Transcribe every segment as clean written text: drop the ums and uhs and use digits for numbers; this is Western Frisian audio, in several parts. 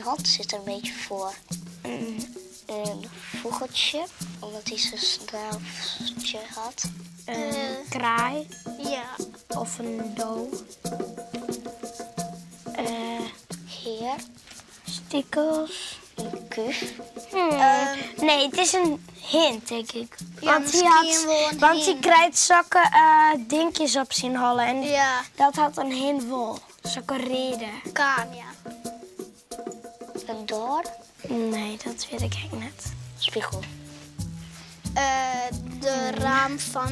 Zijn hand zit er een beetje voor. Een fûgeltsje, omdat hy sa'n snavelsje hat. In kraai. Ja. Of in do. Hear. Stikels. In kúf. Nee, it is in hin, tink ik. Ja, Want hy hat, miskien wol in want hy hin. krijt sokke dinkjes op syn holle en Ja. dat hat in hin wol. Sokke reade. Kaan, ja. In doar. Nee, dat wit ik ek net. Spegel. De raam fan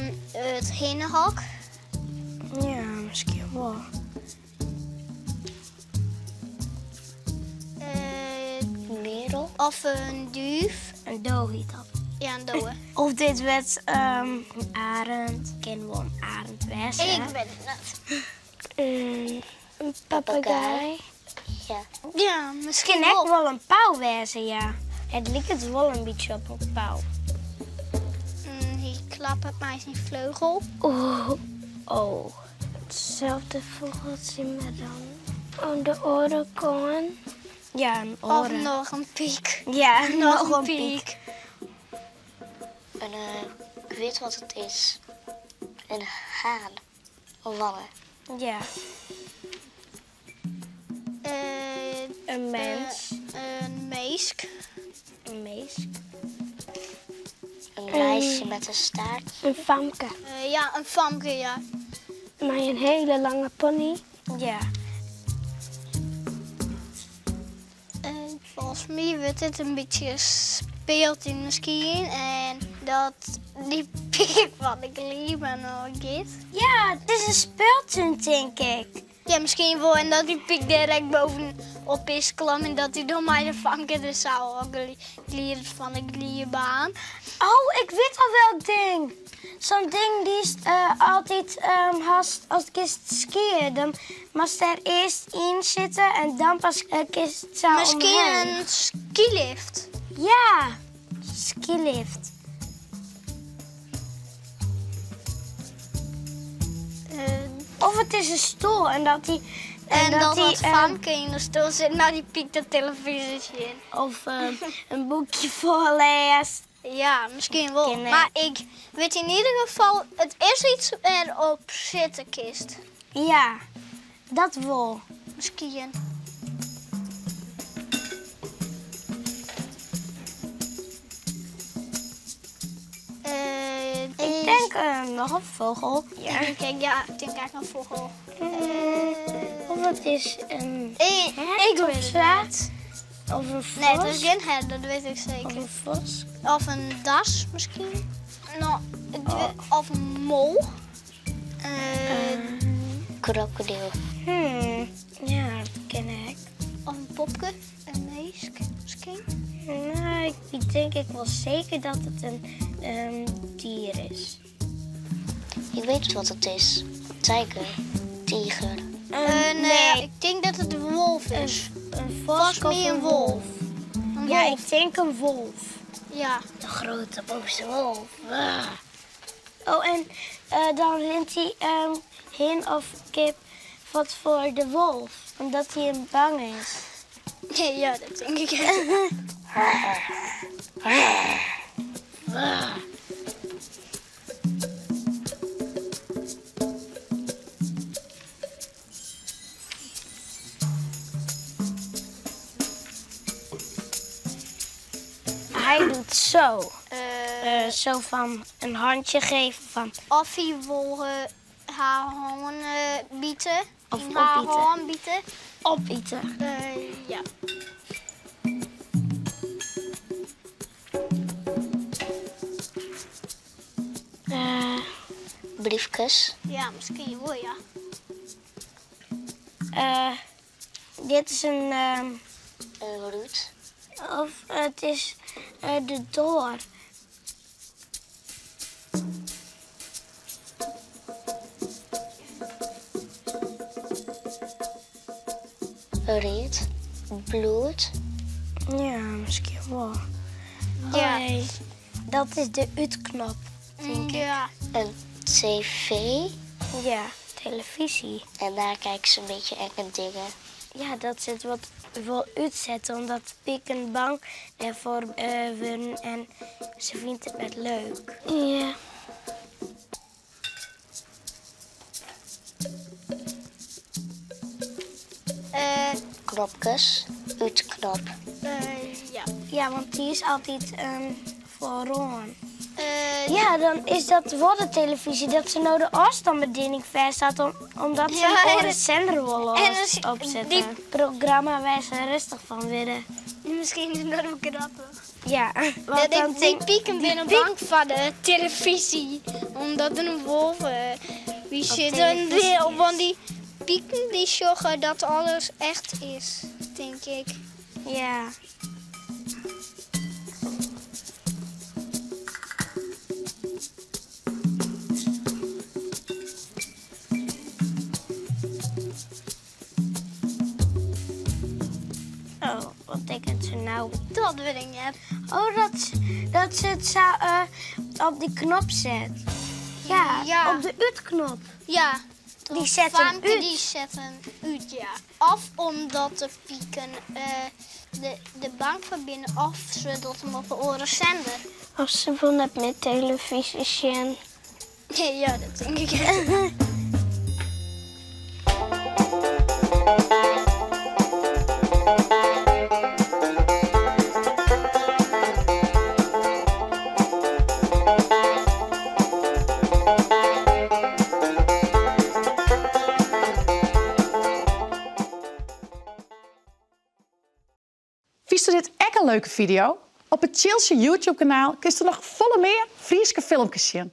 it hinnehok. Ja, miskien wol. Merel. Of in dúf. In do hjit dat. Ja, in dowe. Of dit wurdt in arend. Kin wol in arend wêze. Ik wit it net. In papegaai. Ja. Ja, miskien Kin ek wol. wol in pau wêze, ja. It liket wol in bytsje op in pau. Hy klappet mei syn fleugel. Oeh, oh. Itselde fûgeltsje, mar dan oan de oare kant. Ja, in Of oare. noch in pyk. Ja, Noch noch in in pyk. pyk. En ik wit wat it is. In haan. Of wanne. Ja. In mins. In minsk. In minsk. In meisje met in staart. In famke. Ja, in famke, ja. Mei in hiele lange pony. Ja. Folgens my wurdt it in bytsje speeltún miskien. En dat dy pyk fan de glydbaan ôf giet. Ja, it is in speeltún, tink ik. Ja, miskien wol. En dat dy pyk direkt bovenop is klom en dat hy dan mei de famke der sa ôf glidet fan de glydbaan. Oh, ik wit al welk ding. Sa'n ding dy'tst altyd hast ast giest skiën. Dan moatst dêr earst yn sitte en dan pas kinst sa Miskien omheech. in skylift. Ja, skylift. Of it is in stoel en dat dy, En en dat dat dy, dat famke yn de stoel sit nei dy pyk de telefyzje sjen. Of in boekje foarlêst. Ja, miskien wol. Kin, Mar ik wit yn ieder gefal, it is yts wêrop sitte kinst. Ja, dat wol. Miskien. Ik tink noch in fûgel. Ja. Ik denk, ja, ik denk ek in fûgel. Of it is in Ik hert ik of wit it sa. net. Of in Nee, it is vos. gjin hert, dat wit ik Of seker. in vos. Of in das miskien. No, it Oh. of in mol. Krokodil. Ja, dat kin ek. Of in popke, in minsk miskien. No, ik tink ek wol seker dat it in dier is. Ik wit wat it is. Tiger. Tiger. Nee. Ik tink dat it in wolf is. In Folgens vos of my in in wolf. wolf. In Ja, wolf. ik tink in wolf. Ja. De grutte boaze wolf. Ah. Oh, en dan rint hy hin of kip wat foar de wolf. Omdat hy him bang is. Ja, dat tink ik ek. Hy docht sa. Sa fan in hantsje geven fan. Of hy wol har hân bite. Of Yn har opite. hân bite. Opite. Ja. Briefkes. Ja, miskien wol, ja. Dit is in In rút. Of it is de doar. Read. Bloed. Ja, miskien wol. Ja. Hoi. Dat is de útknop, tink ik. Ja. In tv. Ja, telefyzje. En dêr kike se in bytsje enge dingen. Ja, dat se it wat wol útsette omdat piken bang dêrfoar wurden en se fynt it net leuk. Ja. Knopkes, útknop. Ja. Ja, want dy is altyd foaroan. Ja, dan is dat wol de televyzje dat se no de ôfstânbediening fêst hat omdat se in oare sender wol opsette. Dy programma wêr se rêstich fan wurde. Miskien is dat wol grappich. Ja, want dan dy piken binne bang foar de televyzje omdat der in wolf by sit. Want dy piken dy sjogge dat alles echt is, tink ik. Ja. Oh, wat tekent se nou? Dat wit ik net. Oh, dat se it sa op dy knop set. Ja, Ja. op de útknop. Ja. Dy set him Famke út. dy set him út, ja. Of omdat de piken der bang foar binne of se docht him op in oare sender. Of se wol net mear televyzje sjen. Ja, dat tink ik ek. Fynsto dit ek in leuke fideo? Op it Tsjiltsje YouTube-kanaal kinsto noch folle mear Fryske filmkes sjen.